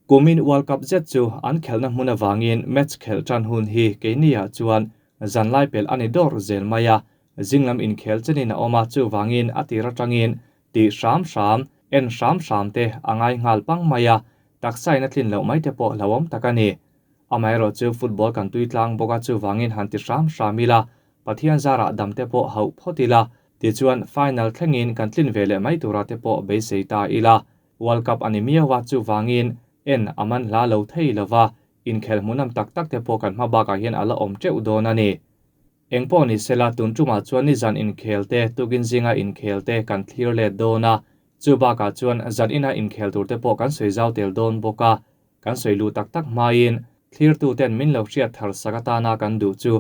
Kumin World Cup zet chu an khelhna hmun avangin match khelh tan hun hi keiniah chuan zanlai pelh a ni dawr zel mai a, zinglam inkhel chenin a awm a, chuvangin a tir atangin tih hram hram, en hram hram te a ngai nghal pang mai a, taksa in a tlin loh mai te pawh hlauhawm tak a ni. Amaherawhchu football kan tui tlang bawk a, chuvangin han ti hram hram ila, Pathian zarah dam te pawh hauh phawt ila, tichuan final thlengin kan tlin ve leh mai tura te pawh beisei ta ila. World Cup a ni miau a, chuvangin en a man hla lo thei lo va, inkhelh hmuhnawm tak tak te pawh kan hma bakah hian a la awm teuh dawn a ni. Engpawh ni sela, tun tumah chuan nizan inkhel te, tukin zinga inkhel te kan thlir let dawn a, chu bakah chuan zan ina inkhel tur te pawh kan sawi zau tel dawn bawk a. Kan sawi luh tak tak hmain thlirtuten min lo hriat thar sak atana kan duh chu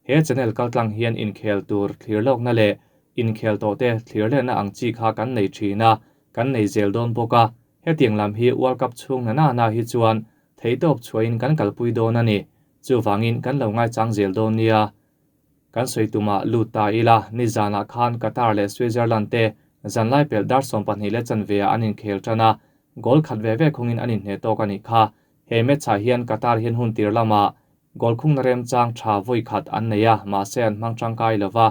he channel kaltlang hian inkhel tur thlir lawkna leh inkhel tawh te thlir lehna ang chi kha kan nei thin a, kan nei zel dawn bawk a, hetiang lam hi World Cup chhung na na na hi chuan theihtawp chhuahin kan kalpui dawn a ni. Chuvangin kan lo ngaichang zel dawn nia. Kan sawi tumah lut ta ila, nizanah khan Qatar leh Switzerland te zanlai pelh dar 24:15 ah an inkhel tan a, goal khat ve ve khungin an inhneh tawk a nih kha. He match-ah hian Qatar hian hun tir lamah goal khungna remchang tha vawi khat an nei a, mahse an hmang tangkai lova.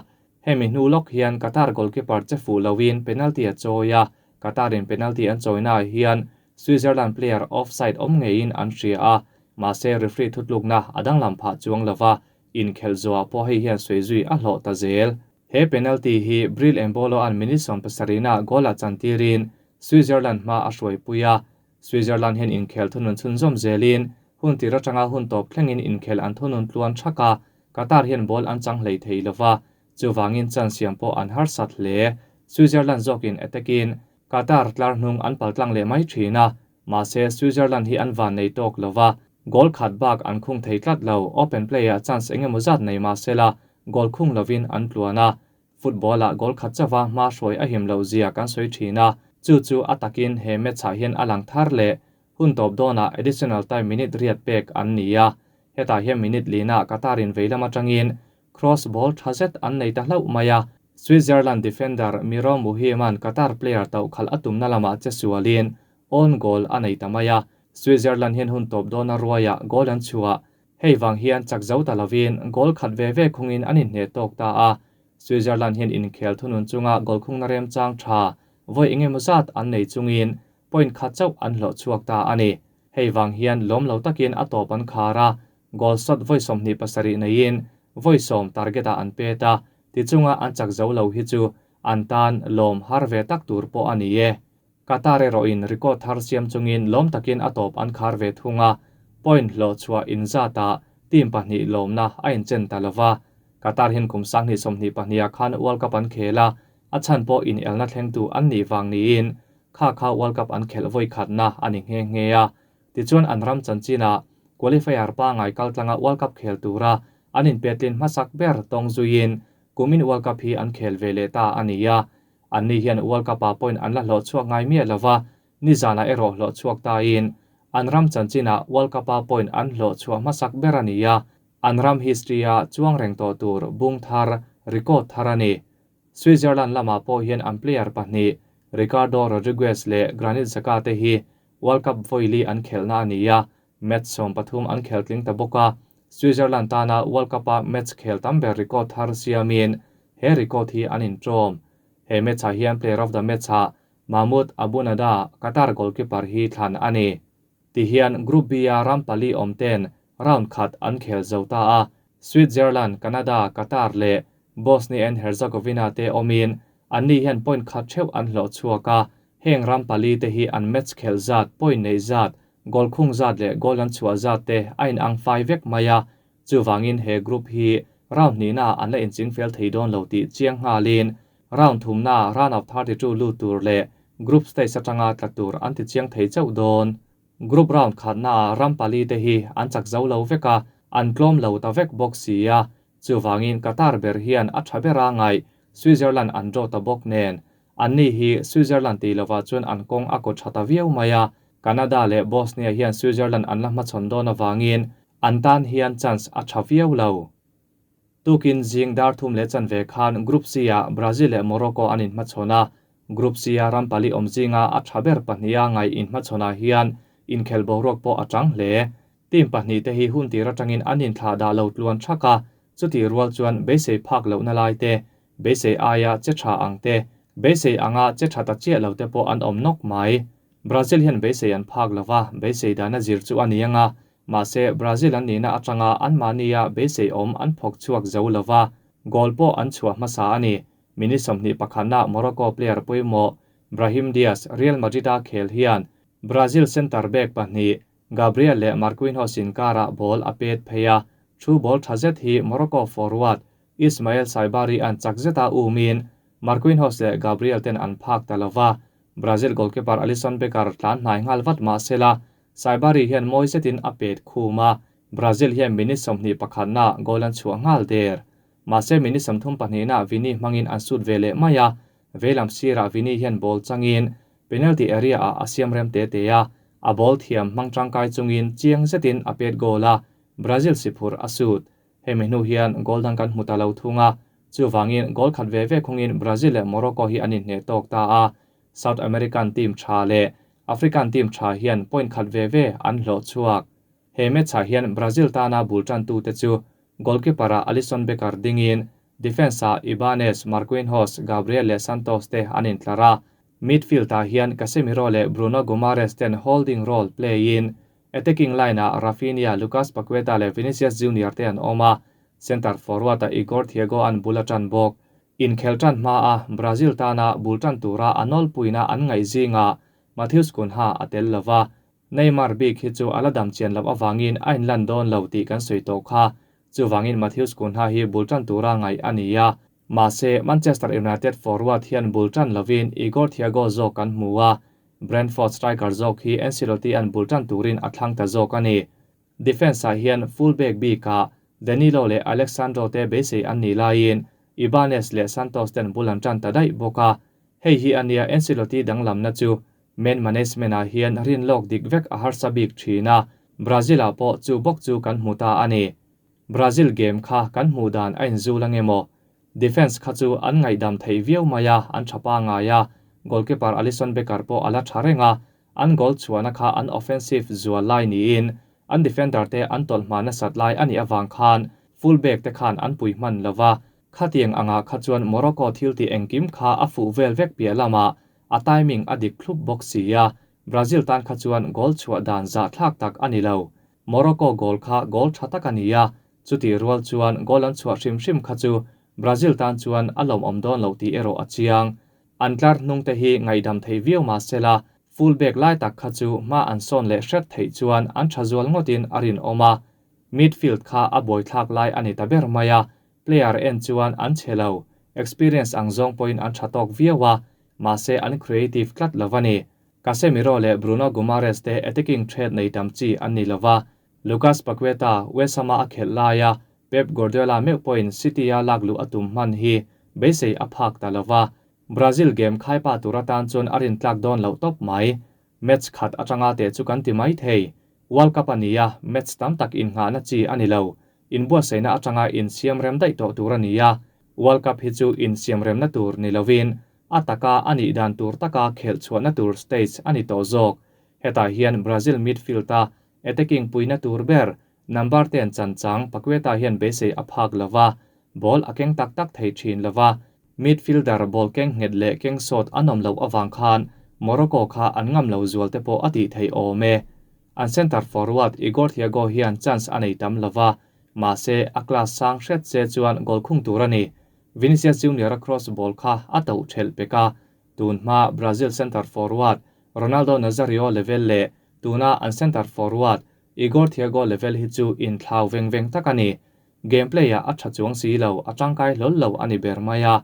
Hemi hnu lawk hian Qatar goalkeeper che fuh loin penalty a chawi a, Qatar-in penalty an chawinaah hian Switzerland player offside awm ngeiin an hria a, mahse referee thutlukna a danglam phah chuang lova, inkhelh zawhah pawh hei hian sawi zui a hlawh ta zel. He penalty hi Breel Embolo-a'n minute 70-ah goal-ah chantirin Switzerland hma a hruaipui a, Switzerland hian inkhel thunun chhunzawm zelin hun tir atanga hun tawp thlengin inkhel an thunun tluan thak a, Qatar hian ball an chang hlei thei lova, chuvangin chance siam pawh an harsat hle. Switzerland zawkin attack-in Qatar tlar hnung an paltlang leh mai thin a, mahse Switzerland hi an van nei tawk lova, goal khat bak an khung thei tlat lo. Open play-ah chance eng emaw zat nei mahsela goal khung lovin an tluan a, Football-ah goal khat chauha hma hruai a him loh zia kan sawi thin a, chu chu a takin he match-ah hian a lang thar leh. Hun tawp dawnah additional time minute riat pek an ni a, hetah hian minute lina Qatar-in veilam atangin cross ball tha zet an nei ta hlauh mai a, Switzerland defender Miro Muhima'n Qatar player tauh khalh a tumna lamah che sualin own goal a nei ta mai a, Switzerland hian hun tawp dawna ruaiah goal an chhuah. Hei vang hian chak zo ta lovin goal khat ve ve khungin an inhneh tawk ta a, Switzerland hian inkhel thunun chunga goal khungna remchang tha vawi engemaw zat an nei chungin point khat chauh an hlawh chhuak ta a ni. Hei vang hian lawm lo takin a tawp an khar a, goal shot vawi 27 neiin vawi 10 target ah an pet a, tichunga an chak zo lo hi chu an tan lawm har ve tak tur pawh a ni e. Qatar erawhin record thar siam chungin lawm takin a tawp an khar ve thung a, point hlawh chhuah inzatah team pahnih lawmna a inchen ta lova. Qatar hian kum 2022 ah khan World Cup an khel a, a chhan pawh inelna thlengtu an nih vang niin kha kha World Cup an khelh vawi khatna a ni nghe nghe a. Tichuan an ram chanchinah qualifier pangai kaltlanga World Cup khel tura an inpetlin hmasak ber tawng zuiin kumin World Cup hi an khel ve leh ta a ni a. Anni hian World Cup-ah point an la hlawh chhuak ngai miah lova, nizanah erawh hlawh chhuak tain an ram chanchinah World Cup-a point an hlawh chhuah hmasak ber a ni a, an ram history-a chuang reng tawh tur bung thar, record thar a ni. Switzerland lamah pawh hian an player pahnih Ricardo Rodriguez leh Granit Xhaka te hi World Cup vawili an khelhna a ni a, match 13 an khel tling ta bawk a, Switzerland tana World Cup-a match khel tam ber record thar siamin he record hi an inṭawm. He match-ah hian player of the match-ah Mahmoud Abunada, Qatar goalkeeper hi thlan a ni. Tihian Group B-a ram pali awm ten round khat an khel zo ta a, Switzerland, Canada, Qatar leh Bosnia and Herzegovina te awmin anni hian point khat theuh an hlawh chhuak a, heng ram pali te hi an match khelh zat, point neih zat, goal khung zat leh goal an chhuah zat te a inang fai vek mai a, chuvangin he group hi round hnihnaah an la inchingfel thei dawn lo tih chiang nghalin round thumnaah round of 32 lut tur leh group stage atanga tla tur an ti chiang thei chauh dawn. Group round khatnaah ram pali te hi an chak zo lo vek a, an tlawm lo ta vek bawk si a, chuvangin Qatar ber hian a tha bera ngaih Switzerland an draw ta bawk nen. Anni hi Switzerland tih lovah chuan an kawng a kaw tha ta viau mai a, Canada leh Bosnia hian Switzerland an la hmachhawn dawn avangin an tan hian chance a tha viau lo. Tukin zing dar 3:15 khan Group C-ah Brazil leh Morocco an inhmachhawn a, Group C-a ram pali awm zinga a tha ber pahniha ngaih inhmachhawnah hian inkhel boruak pawh a tang hle. Team pahnihte hi hun tir atangin an inthlah dah lo tluan thak a, chutih rual chuan beisei phak lohna lai te, beisei aia che tha ang te, beisei anga che tha ta chiah lo te pawh an awm nawk mai. Brazil hian beisei an phak lo va, beisei dana zir chu a ni ang a, mahse Brazil an nihna atanga anmahnia beisei awm an phawk chhuak zo lo va, goal pawh an chhuah hmasa a ni. Minute 21na Morocco player pawimawh Brahim Diaz, Real Madrid-a khel hian Brazil centre back pahnih Gabriel leh Marquinhos inkarah ball a pet phei a, thu ball tha zet hi Morocco forward Ismael Saibari an chak zeta umin Marquinhos leh Gabriel ten an phak ta lo va, Brazil goalkeeper Alisson Becker tlan hnai nghal vat mah sela, Saibari hian mawi zetin a pet khum a, Brazil hian minute 21na goal an chhuah nghal der. Mahse minute 32na Vini hmangin an sut ve leh mai a, veilam sirah Vini hian ball changin penalty area ah a siam rem te te a, a ball thiam hmang tangkai chungin chiang zetin a pet goal a, Brazil siphur a sut. Hemi hnu hian goal dang kan hmu ta lo thung a, chuvangin goal khat ve ve khungin Brazil leh Morocco hi an inhneh tawk ta a, South American team tha leh African team tha hian point khat ve ve an hlawh chhuak. He match ah hian Brazil tana bul tan tu te chu goalkeeper ah Alisson Becker dingin defence ah Ibanez, Marquinhos, Gabriel leh Santos te an intlar a, midfield ah hian Casemiro leh Bruno Guimaraes ten holding role play in attacking line ah Raphinha, Lucas Paqueta leh Vinicius Junior te an awm a, centre forward ah Igor Thiago an bul a tan bawk. Inkhel tan hma a Brazil tana bul tan tura a nawlpuina an ngaih zingah Matheus Cunha a tel lova, Neymar bik hi chu ala dam chian loh awangin a inlan dawn lo tih kan sawi tawh kha. Chuvangin Matheus Cunha hi bul tan tura ngaih a ni a. Mahse Manchester United forward hian bul tan lovin Igor Thiago zawk kan hmu a, Brentford striker zawk hi Ancelotti an bul tan turin a thlang ta zawk a ni. Defence ah hian full-back bikah Danilo leh Alexandro te beisei an nih laiin Ibanez leh Santos ten bul an tan ta daih bawk a. Hei hi ania Ancelotti danglamna chu man management ah hian rin lawk dik vek a harsa bik thin a, Brazil ah pawh chu bawk chu kan hmu ta a ni. Brazil game kha kan hmuh dan a inzul ange maw? Defence kha chu an ngaihdam theih viau mai a, an tha pa ngai a, goalkeeper Alisson Becker pawh a la tha reng a, an goal chhuahna kha an offensive zual lai niin an defender te an tawlh hma nasat lai a nih avang khan full back te khan an pui hman lova, khatiang angah kha chuan Morocco thil tih engkim kha a fuh vel vek piah lamah a timing a dik thlup bawk si a, Brazil tan kha chuan goal chhuah dan zahthlak tak a ni lo. Morocco goal kha goal tha tak a ni a, chutih rual chuan goal an chhuah hrim hrim kha chu Brazil tan chuan a lawmawm dawn lo tih erawh a chiang. An tlar hnung te hi ngaihdam thei viau mah sela, full back lai tak kha chu hma an sawn leh hret theih chuan an tha zual ngawtin a rinawm a. Midfield kha a buaithlak lai a ni ta ber mai a, player en chuan an chhe lo, experience ang zawng pawhin an tha tawk viau a, mahse an creative tlat lo a ni. Casemiro leh Bruno Guimaraes te attacking threat nei tam chi an ni lo va, Lucas Paqueta, West Ham-a a khelh laia Pep Guardiola meuh pawhin City-a lak luh a tum hman hi beisei a phak ta lo va, Brazil game khaipa tur atan chuan a rintlak dawn loh tawp mai. Match khat atanga teh chu kan ti mai thei. World Cup a ni a, match tam tak innghahna chi a ni lo. Inbuatsaihna atanga insiam rem daih tawh tur a ni a, World Cup hi chu insiam remna tur ni lovin a taka a nih dan tur taka khelh chhuahna tur stage a ni tawh zawk. Hetah hian Brazil midfield-a attacking puina tur ber number ten chan chang Paqueta hian beisei a phak lo va, ball a keng tak tak thei thin lo va, midfielder ball keng nghet leh keng sawt an awm loh awang khan Morocco kha an ngam lo zual te pawh a tih theih awm e. An centre forward Igor Thiago hian chance a nei tam lo va, mahse a class sang hret se chuan goal khung tur a ni. Vinicius Junior a cross ball kha a toh thelh pek a, tun hma Brazil centre forward Ronaldo Nazario level leh tuna an centre forward Igor Thiago level hi chu inthlau veng veng tak a ni. Gameplay ah a tha chuang si lo, a tangkai hlawl lo a ni ber mai a.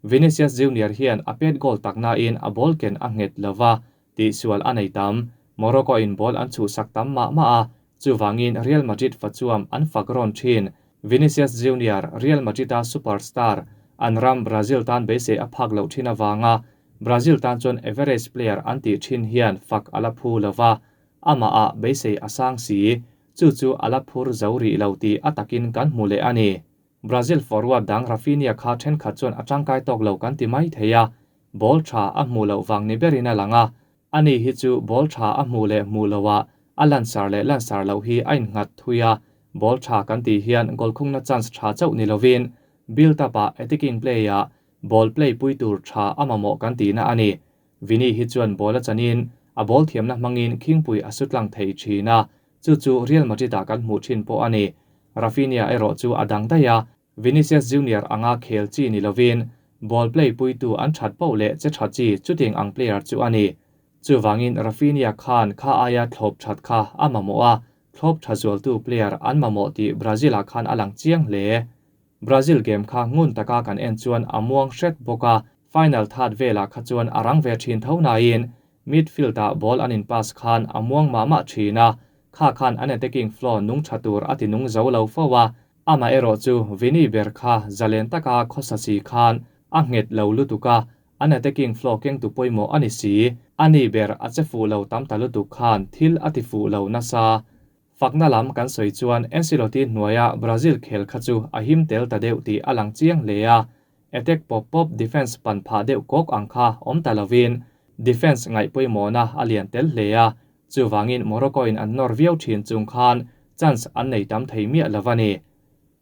Vinicius Junior hian a pet goal takna in a ball ken a nghet lo va, tihsual a nei tam. Morocco in ball an chhuhsak tam mah mah a, chuvangin Real Madrid fachuam an fak rawn thin. Vinicius Junior, Real Madrid-a superstar, an ram Brazil tan beisei a phak loh thin avanga Brazil tan chuan average player an tih thin hian fak a la phu lo va, amah ah beisei a sang si, chu chu a la phur zo rih lo tih a takin kan hmu leh a ni. Brazil forward dang Raphinha kha thenkhat chuan a tangkai tawk lo kan ti mai thei a, ball tha a hmuh loh vang ni berin a lang a. Ani hi chu ball tha a hmuh leh hmuh loh ah a lansar leh lansar loh hi a innghat thui a, ball tha kan tih hian goal khungna chance tha chauh ni lovin build up ah attacking play ah ball play pui tur tha a mamawh kan tihna a ni. Vini hi chuan ball a chanin a ball thiamna hmangin khingpui a su tlang thei thin a, chu chu Real Madrid ah kan hmuh thin pawh a ni. Raphinha erawh chu a dang daih a, Vinicius Junior anga khel chi ni lovin ball play puitu an that poh leh che tha chi chutiang ang player chu a ni. Chuvangin Raphinha khan kha aia thlawp that kha a mamawh a, thlawp tha zualtu player an mamawh tih Brazil ah khan a lang chiang hle. Brazil game kha ngun taka kan en chuan a muang hret bawk a, final third velah kha chuan a rang ve thin tho nain midfield ah ball an in pass khan a muang mah mah thin a, kha khan an attacking flow nung tha tur a ti nung zo lo fo a. Amaherawh chu Vini ber kha zalen taka khawsa si khan a nghet lo lutuk a, an attacking flow kengtu pawimawh a ni si. Ani ber a che fuh lo tam ta lutuk khan thil a ti fuh lo nasa. Fakna lam kan sawi chuan Ancelotti hnuaia Brazil khel kha chu a him tel ta deuh tih a lang chiang hle a, attack pawp pawp defence pan phah deuh kawk ang kha awm ta lovin defence ngaih pawimawhna a lian tel hle a, chuvangin Morocco in an nawr viau thin chung khan chance an nei tam thei miah lo a ni.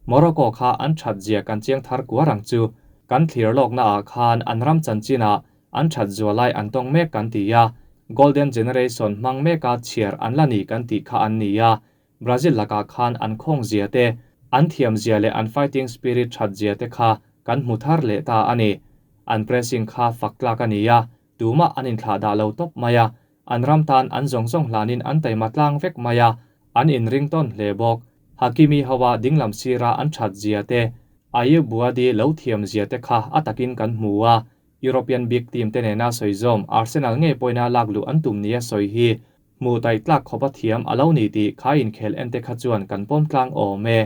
Morocco kha an that zia kan chiang thar kuar ang chu. Kan thlir lawkna ah khan an ram chanchin ah an that zualai an tawng mek kan ti a, Golden Generation hmang meka chhiar an la ni kan tih kha an ni a, Brazil lakah khan an khawng zia te, an thiam zia leh an fighting spirit that zia te kha kan hmu thar leh ta a ni. An pressing kha fak tlak a ni a, tumah an inthlah dah lo tawp mai a, an ram tan an zawng zawng hlanin an taima tlang vek mai a, an inring tawn hle bawk. Hakimi hoa dinglam sira an that zia te, Ayyoub Bouaddi lo thiam zia te kha a takin kan hmu a, European big team te nena sawi zawm Arsenal ngei pawina lak luh an tum nia sawi hi hmuh taih tlak khawp a thiam a lo ni tih kha inkhel en te kha chuan kan pawm tlang awm e.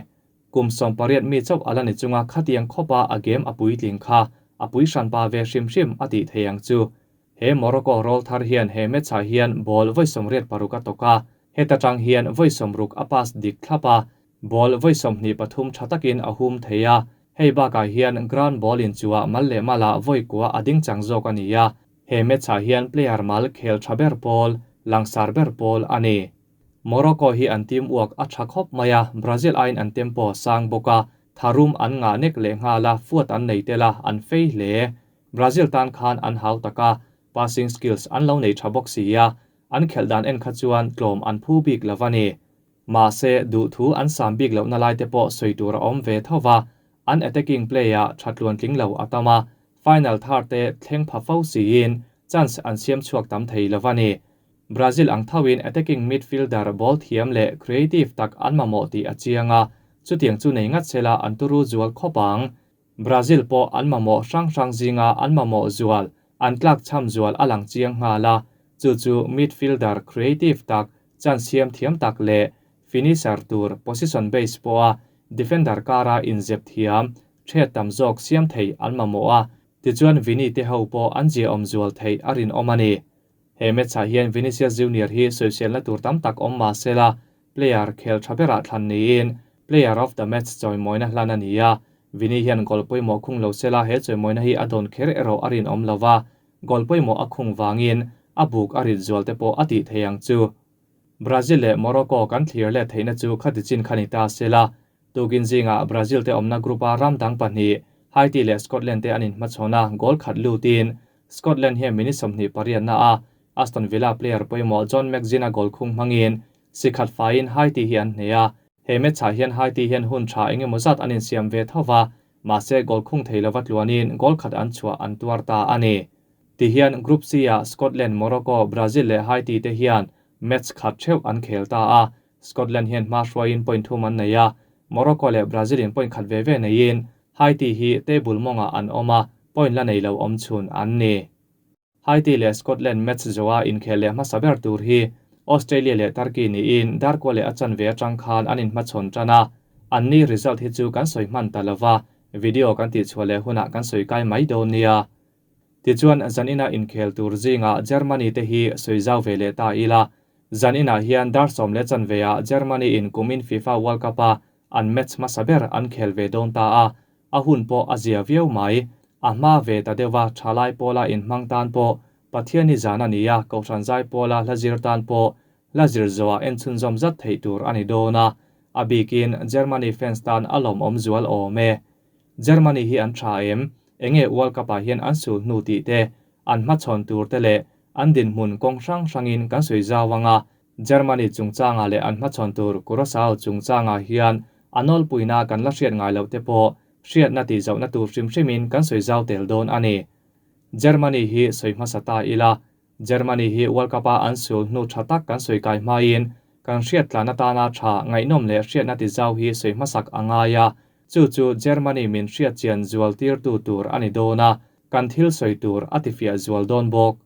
Kum 18 mi chauh a la ni chunga khatiang khawpa a game a puitling kha a pui hranpa ve hrim hrim a tih thei ang chu. He Morocco roll thar hian he match ah hian ball vawi 86 a tawk a, heta tang hian vawi 60 a pass dik thlap a, ball vawi 23 tha takin a hum thei a, hei bakah hian ground ball in chuah mal leh mala vawi kua a ding chang zawk a ni a, he match ah hian player mal khel tha ber pawl, langsar ber pawl a ni. Morocco hi an team work a tha khawp mai a, Brazil aiin an tempo sang bawk a, tharum an ngah nek leh nghal a, fuat an nei tel a, an fei hle. Brazil tan khan an hau tak a, passing skills an lo nei tha bawk si a, an khelh dan en kha chuan tlawm an phu bik lo a ni. Mahse, duh thu an sam bik lohna lai te pawh sawi tur a awm ve tho va, an attacking play ah tha tluan tling lo a tam a, final third te thleng pha fo siin chance an siam chhuak tam thei lo a ni. Brazil ang thoin attacking midfielder ball thiam leh creative tak an mamawh tih a chiang a, chutiang chu nei ngat sela an turu zual khawp ang. Brazil pawh an mamawh hrang hrang zinga an mamawh zual, an tlak cham zual a lang chiang nghal a, chu chu midfielder creative tak, chance siam thiam tak leh finisher tur position base pawha defender kara inzep thiam, threat tam zawk siam thei an mamawh a, tichuan Vini te ho pawh an zia awm zual thei a rinawm a ni. He match ah hian Vinicius Junior hi sawiselna tur tam tak awm mah sela, player khel tha berah thlan niin player of the match chawimawina hlan a ni a, Vini hian goal pawimawh khung lo sela he chawimawina hi a dawn kher erawh a rinawm lo va, goal pawimawh a khung vangin a buk a rit zual te pawh a tih thei ang chu. Brazil leh Morocco kan thlir let theihna chu khati chin kha ni ta sela, tukin zingah Brazil te awmna group a ram dang pahnih Haiti leh Scotland te an inhmachhawn a, goal khat lutin Scotland hian minute 28 na a Aston Villa player pawimawh John McGinn a goal khung hmangin sikhat faiin Haiti hi an hneh a, he match ah hian Haiti hian hun tha engemaw zat an insiam ve tho va, mahse goal khung thei lova tluanin goal khat an chhuah an tuar ta a ni. Ti hian Group C ah Scotland, Morocco, Brazil leh Haiti te hian match khat theuh an khel ta a, Scotland hian hma hruaiin point thum an nei a, Morocco leh Brazil in point khat ve ve neiin Haiti hi table mawngah an awm a, point la nei lo awm chhun an ni. Haiti leh Scotland match zoa inkhel leh hmasa ber tur hi Australia leh Turkey niin darkua leh a chanve atang khan an inhmachhawn tan a, an ni result hi chu kan sawi hman ta lova, video kan tihchhuah leh hunah kan sawi kai mai dawn nia. Tichuan zanina inkhel tur zingah Germany te hi sawi zau ve leh ta ila, zanina hian dar sawm leh chanveah Germany in kumin FIFA World Cup a an match hmasa ber an khel ve dawn ta a, a hun pawh a zia viau mai. A hma ve ta deuha thalai pawla inhmang tan pawh Pathianni zan a ni a, Kohhran Zaipawla hla zir tan pawh hla zir zawhah en chhunzawm zat theih tur a ni dawn a, a bikin Germany fans tan a lawmawm zual awm e. Germany hi an tha em? Enge World Cup ah hian an sul hnu tih te, an hmachhawn tur te leh an dinhmun kawng hrang hrangin kan sawi zau ang a, Germany chungchangah leh an hmachhawn tur Curacao chungchangah hian a nawlpuina kan la hriat ngai loh te pawh hriatna tih zauhna tur hrim hrimin kan sawi zau tel dawn a ni. Germany hi sawi hmasa ta ila, Germany hi World Cup-a an sul hnu tha tak kan sawi kai hmain kan hriat tlan atana tha ngaihnawm leh hriatna ti zau hi sawi hmasak a ngai a, chu chu Germany min hriat chian zual tirtu tur a ni dawn a, kan thil sawi tur a tifiah zual dawn bawk.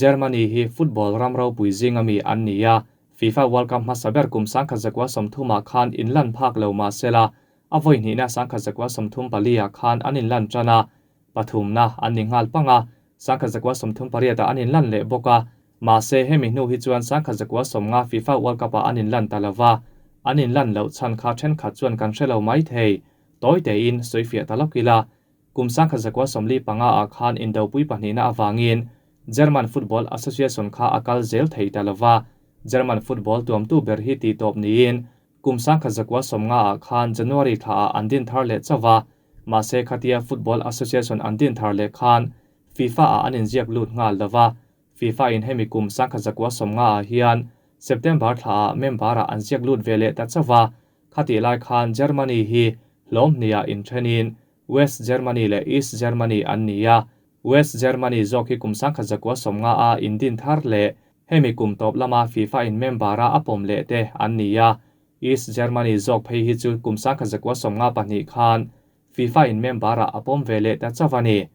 Germany hi football ram ropui zinga mi an ni a, FIFA World Cup hmasa ber kum 1930 ah khan inlan phak lo mah sela, a vawi hnihna 1934 ah khan an inlan tan a, Pathumna an ni nghal pang a, 1938 ah an inlan leh bawk a, mahse hemi hnu hi chuan 1950 FIFA World Cup ah an inlan ta lo va, an inlan loh chhan kha thenkhat chuan kan hre lo mai thei, tawi tein sawifiah ta lawk ila. Kum 1945 ah khan indopui pahnihna avangin German Football Association kha a kal zel thei ta lo va, German football tuamtu ber hi tihtawp niin Kum 1950 ah khan January thla ah an din thar leh chauh a, mahse khatia Football Association an din thar leh khan FIFA ah an inziak lut nghal lo va, FIFA in hemi kum 1950 ah hian September thla ah member ah an ziak lut ve leh ta chauh a, khatih lai khan Germany hi hlawm hnih ah inthenin West Germany leh East Germany an ni a, West Germany zawk hi kum 1950 a indin thar leh hemi kum tawp lama FIFA in member a a pawm leh te an ni a, East Germany zawk phei hi chu kum 1952 khan FIFA in member ah a pawm ve leh ta chauh a ni.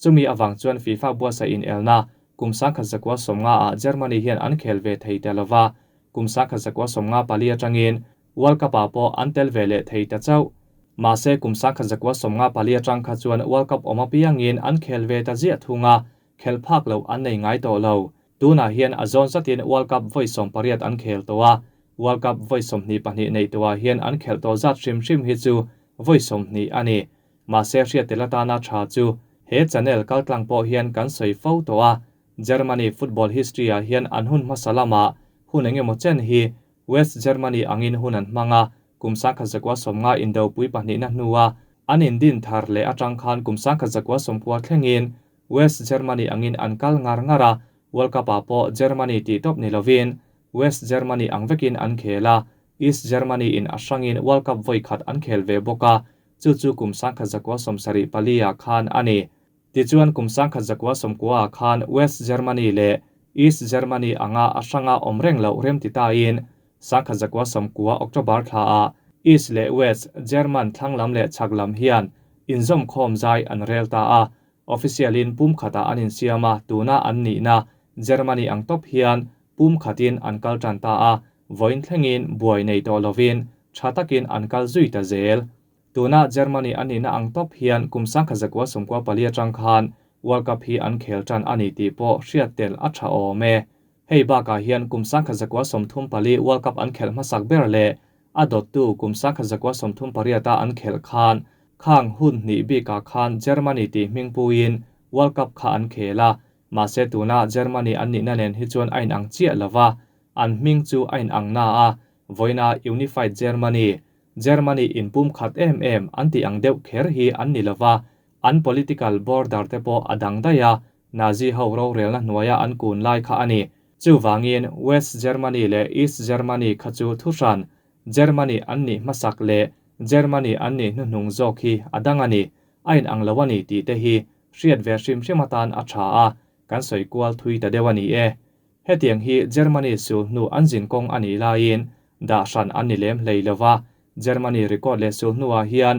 Chumi avang chuan FIFA buatsaih inelna kum 1950 ah Germany hian an khel ve thei ta lova, kum 1954 atangin World Cup ah pawh an tel ve leh thei ta chauh. Mahse kum 1954 atang kha chuan World Cup awm apiangin an khel ve ta ziah thung a, khelh phak loh an nei ngai tawh lo. Tunah hian a zawn zatin World Cup vawi 18 an khel tawh a, World Cup vawi 22 neih tawhah hian an khelh tawh zat hrim hrim hi chu vawi 20 a ni. Mahse hriat tel atana tha chu he channel kaltlang pawh hian kan sawi fo tawh a, Germany football history ah hian an hun hmasa lamah hun engemaw chen hi West Germany angin hun an hmang a, kum 1950 indopui pahnihna hnua an indin thar leh atang khan kum 1990 thlengin West Germany angin an kal ngar ngar a, World Cup-ah pawh Germany tih tawp ni lovin West Germany ang vekin an khel a, East Germany in a hrangin World Cup vawi khat an khel ve bawk a, chu chu kum 1974 ah khan a ni. Tichuan kum 1990 ah khan West Germany leh East Germany anga a hranga awm reng loh rem ti tain 1990 October thla ah East leh West German thlang lam leh chhak lam hian inzawm khawm zai an rel ta a, official in pum khatah an insiam a, tuna an nihna Germany ang tawp hian pum khatin an kal tan ta a, vawiin thlengin buai nei tawh lovin tha takin an kal zui ta zel. Tuna Germany an nihna ang tawp hian kum 1994 atang khan World Cup hi an khel tan a ni tih pawh hriat tel a tha awm e. Hei bakah hian kum 1934 World Cup an khelh hmasak ber leh a dawttu kum 1938 a an khelh khan khang hun hnih bikah khan Germany tih hming puiin World Cup kha an khel a, mahse tuna Germany an nihna nen hi chuan a inang chiah lova, an hming chu a inang na a, vawiina Unified Germany, Germany in pum khat em em an tih ang deuh kher hi an ni lova, an political border te pawh a dang daih a, Nazi ho rorelna hnuaia an kun lai kha a ni. Chuvangin West Germany leh East Germany kha chu thuhran, Germany an nih hmasak leh Germany an nih hnuhnung zawk hi a dang a ni, a inang lo a ni tih te hi hriat ve hrim hrim atan a tha a, kan sawi kual thui ta deuh a ni e. Hetiang hi Germany sul hnu an zin kawng a nih laiin dah hran an ni lem hlei lo va, Germany record leh sul hnuah hian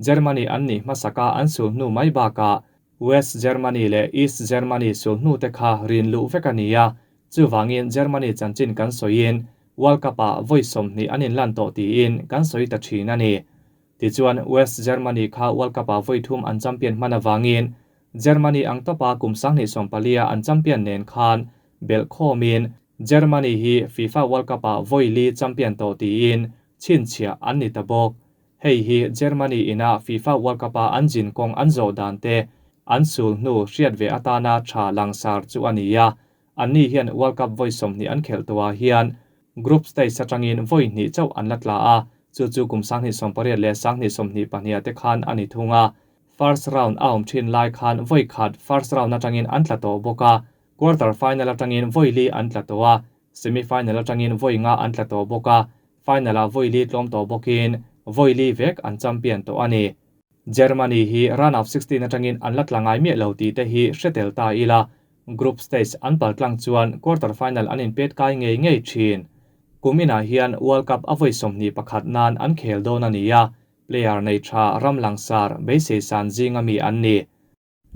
Germany an nih hmasaka an sul hnu mai bakah West Germany leh East Germany sul hnu te kha rin luh vek a ni a, chuvangin Germany chanchin kan sawiin World Cup-ah vawi 20 an inlan tawh tiin kan sawi ta thin a ni. Tichuan West Germany kha World Cup-ah vawi thum an champion hman avangin Germany ang tawpa kum 2014 a an champion nen khan belh khawmin Germany hi FIFA World Cup-ah vawi li champion tawh tiin chhinchhiah an ni ta bawk. Hei hi Germany ina FIFA World Cup-a an zin kawng an zawh dan te, an sul hnu hriat ve atana tha langsar chu a ni a. Anni hian World Cup vawi 20 an khelh tawhah hian group stage atangin vawi hnih chauh an la tla a, chu chu kum 2018 leh 2022 te khan a ni thung a. First round a awm thin lai khan vawi khat first round atangin an tla tawh bawk a, quarter final atangin vawi li an tla tawh a, semi final atangin vawi nga an tla tawh bawk a, final ah vawi li tlawm tawh bawkin vawi li vek an champion tawh a ni. Germany hi round of 16 atangin an la tla ngai miah lo tih te hi hre tel ta ila, group stage an pal tlang chuan quarter final an inpet kai ngei ngei thin. Kum inah hian World Cup a vawi 21 nan an khel dawn a ni a, player nei tha ram langsar beisei san zinga mi an ni.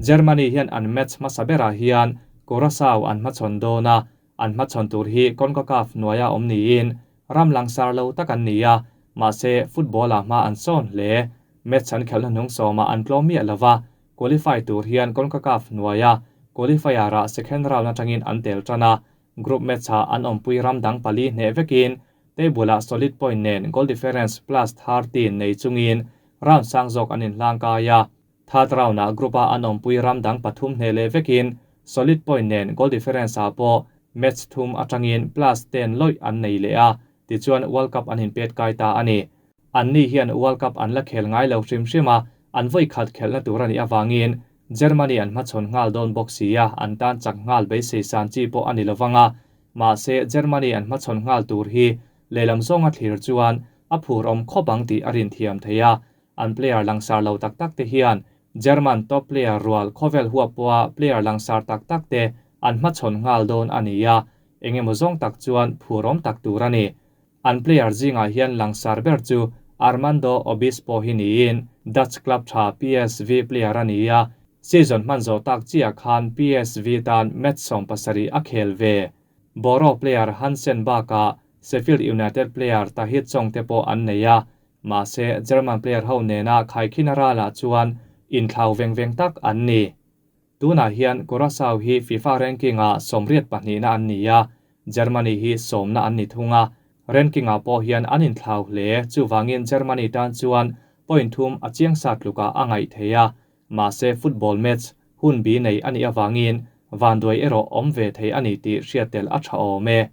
Germany hian an match hmasa berah hian Curaçao an hmachhawn dawn a, an hmachhawn tur hi CONCACAF hnuaia awm niin ram langsar lo tak an ni a, mahse football-ah hma an sawn hle. Match an khelhna hnung sawmah an tlawm miah lova, qualify tur hian CONCACAF hnuaia qualifier-ah second round atangin an tel tan a, group match-ah an awmpui ram dang pali hneh vekin table-ah solid point nen goal difference plus 13 nei chungin round sang zawk an inhlang kai a. Third round-ah group-a an awmpui ram dang pathum hneh leh vekin solid point nen goal difference-ah pawh match thum atangin plus 10 lawih an nei leh a, tichuan World Cup an inpet kai ta a ni. Anni hian World Cup an la khel ngai lo hrim hrim a, an vawi khat khelhna tur a nih avangin Germany an hmachhawn nghal dawn bawk si a, an tan chak nghal beisei san chi pawh a ni lovang a. Mahse Germany an hmachhawn nghal tur hi lehlam zawnga thlir chuan a phur awm khawp ang tih a rin thiam thei a. An player langsar lo tak tak te hian German top player rual khawvel huap pawha player langsar tak tak te an hmachhawn nghal dawn a ni a, engemaw zawng tak chuan phur awm tak tur a ni. An player zingah hian langsar ber chu Armando Obispo hi niin Dutch club tha PSV player a ni a, season hman zawh tak chiah khan PSV tan match 70 a khel ve. Boro player Hansen bakah Sheffield United player Tahith Chong te pawh an nei a, mahse German player ho nena khaikhin ralah chuan inthlau veng veng tak an ni. Tunah hian Curaçao hi FIFA ranking-ah 82na an ni a, Germany hi 10na an ni thung a, ranking-ah pawh hian an inthlau hle, chuwangin Germany tan chuan point thum a chiang sa tluka a ngaih thei a, mahse football match hun bi nei ani awangin vanduai erawh awm ve thei ani tih hriat tel a tha awm e.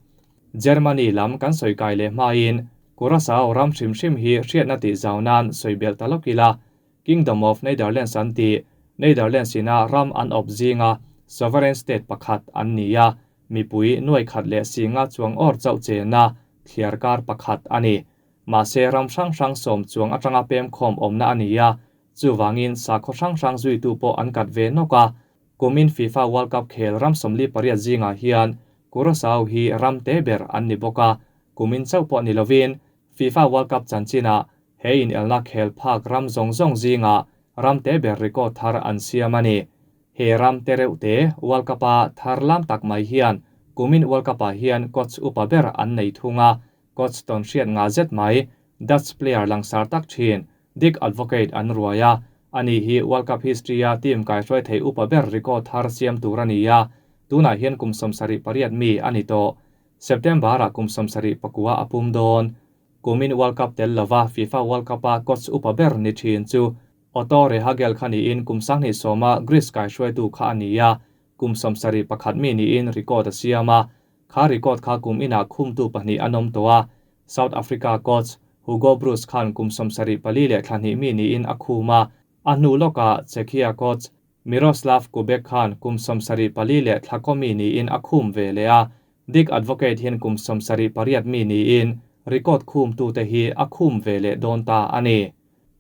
Germany lam kan sawi kai leh hmain Curaçao ram hrim hrim hi hriatna tih zau nan sawi belh ta lawk ila, Kingdom of Netherlands an ti, Netherlands ina ram an awp zinga sovereign state pakhat an ni a, mipui nuai khat leh singa chuang awr chauh chena thliar kar pakhat a ni. Mahse ram hrang hrang sawm chuang atanga pem khawm awmna a ni a, chuwangin sakhaw hrang hrang zuitu pawh an kat ve nawk a. Kumin FIFA World Cup khel ram 48 zinga hian Curaçao hi ram te ber an ni bawk a, kumin chauh pawh ni lovin FIFA World Cup chanchinah he in elna khel phak ram zawng zawng zinga ram te ber record thar an siam a ni. He ram te reuh te World Cup-a thar lam tak mai hian kumin World Cup-ah hian coach upa ber an nei thung a, coach tawn hriat nga zet mai Dutch player langsar tak thin Dick Advocaat an ruai a, ani hi World Cup history-a team kai hruai thei upa ber record thar siam tur a ni a, tunah hian kum 78 mi a ni tawh. September-ah kum 79 a pum dawn. Kumin World Cup tel lova FIFA World Cup-a coach upa ber ni thin chu Otto Rehhagel kha niin kum 2010-a Greece kai hruaitu kha a ni a, kum 71 mi niin record a siam a, kha record kha kum inah khumtu pahnih an awm tawh a, South Africa coach Hugo Broos khan kum 74 leh thla hnih mi niin a khum a, a hnu lawkah Czechia coach Miroslav Koubek khan kum 74 leh thla kaw mi niin a khum ve leh a, Dick Advocaat hian kum 78 mi niin record khum tu te hi a khum ve leh dawn ta a ni.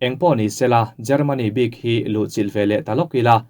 Engpawh ni sela Germany bik hi luh chilh ve leh ta lawk ila.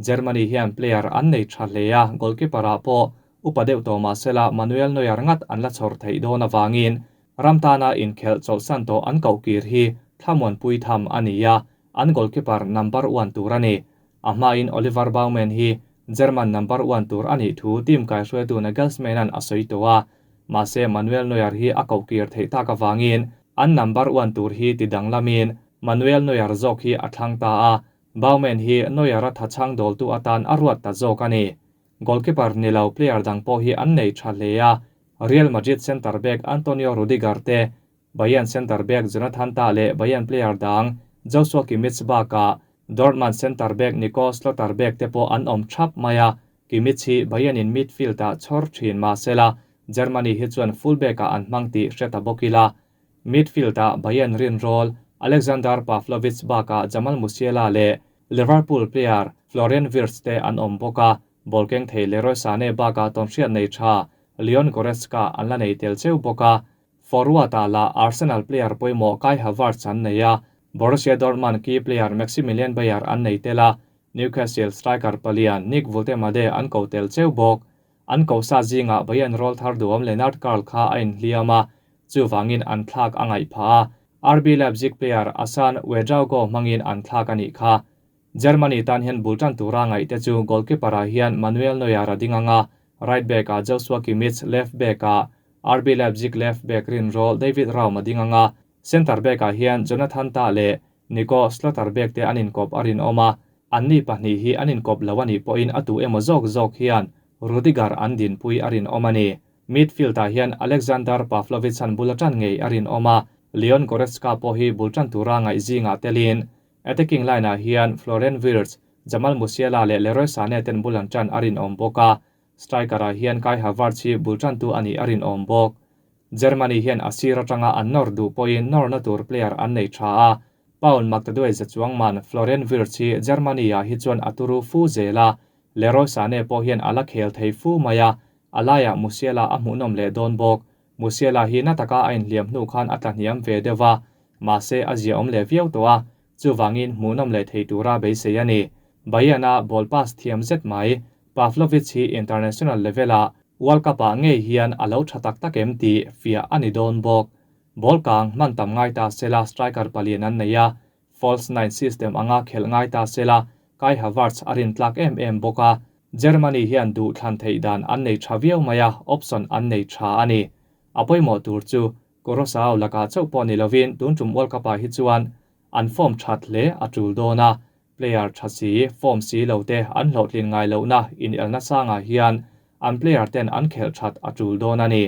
Germany hian player an nei tha hle a, goalkeeper-ah pawh upa deuh tawh mahsela Manuel Neuer ngat an la chhawr theih dawn awangin ramtana inkhelh chawlhsan tawh an koh kir hi thlamuan pui tham a ni a, an goalkeeper number 1 tur a ni. A hmain Oliver Baumann hi German number 1 tur a nih thu team kai hruaitu Nagelsmann an a sawi tawh a, mahse Manuel Neuer hi a koh kir theih tak awangin an number 1 tur hi ti danglamin Manuel Neuer zawk hi a thlang ta a, Baumann hi Neuer a thachang dawltu atan a ruat ta zawk a ni. Goalkeeper ni lo player dang pawh hi an nei tha hle a, Real Madrid center back Antonio Rudiger te, Bayern center back Jonathan Tah leh Bayern player dang Joshua Kimmich bakah. Dortmund centre back Nico Schlotterbeck te pawh an awm thap mai a, Kimmich hi Bayern in midfield ah chhawr thin mahsela Germany hi chuan full back ah an hmang tih hre ta bawk ila. Midfield ah Bayern rinrawl Alexander Pavlovic bakah Jamal Musiala leh Liverpool player Florian Wirtz te an awm bawk a, ball keng thei Leroy Sane bakah tawnhriat nei tha Leon Goretzka an la nei tel cheu bawk a. Forward ah lah Arsenal player pawimawh Kai Havertz an nei a, Borussia Dortmund key player Maximilian Beier an nei tel a, Newcastle striker palian Nick Woltemade an ko tel cheu bawk. An ko sa zingah Bayern rawl thar duhawm Lennart Karl kha a inhliam a, chuvangin an thlak a ngaih phah a, RB Leipzig player Assan Ouedraogo hmangin an thlak a nih kha. Germany tan hian bul tan tura ngaih te chu goalkeeper ah hian Manuel Neuer a ding ang a, right back ah Joshua Kimmich, left back ah RB Leipzig left back rinrawl David Raum a ding ang a, centre back ah hian Jonathan Tah leh Nico Schlotterbeck te an inkawp a rinawm a, anni pahnih hi an inkawp lo a nih pawhin a tu emaw zawk zawk hian Rudiger an dinpui a rinawm a ni. Midfield ah hian Alexander Pavlovic an bul a tan ngei a rinawm a, Leon Goretzka pawh hi bul tan tura ngaih zingah telin attacking line ah hian Florian Wirtz, Jamal Musiala leh Leroy Sane ten bul an tan a rinawm bawk a, striker ah hian Kai Havertz hi bul tantu a nih a rinawm bawk. Germany hian a sir atanga an nawr duh pawhin nawrna tur player an nei tha a, Paul Magtaduai za chuang man Florian Wirtz hi Germany ah hi chuan a turu fu zel a, Leroy Sane pawh hian a la khel thei fu mai a, a laiah Musiala a hmuhnawm leh dawn bawk. Musiala hi na taka a inhliam hnu khan a tlahniam ve deuh a, mahse a ziaawm leh viau tawh a, chuvangin hmuhnawm leh thei tura beisei a ni. Bayern-a ball pass thiam zet mai, Pavlovic hi international level-ah World Cup-ah ngei hian a lo tha tak tak em tih fiah a ni dawn bawk. Ball kang hman tam ngai ta sela striker palian an nei a, false nine system anga khelh ngai ta sela Kai Havertz a rintlak em em bawk a, Germany hian duh thlan theih dan an nei tha viau mai a, option an nei tha a ni. A pawimawh tur chu Curaçao lakah chauh pawh ni lovin tun tum World Cup-ah hi chuan an form that hle a tul dawn a, player tha si, form si lo te an hlawhtlin ngai lohna inelna sangah hian an player ten an khelh that a tul dawn a ni.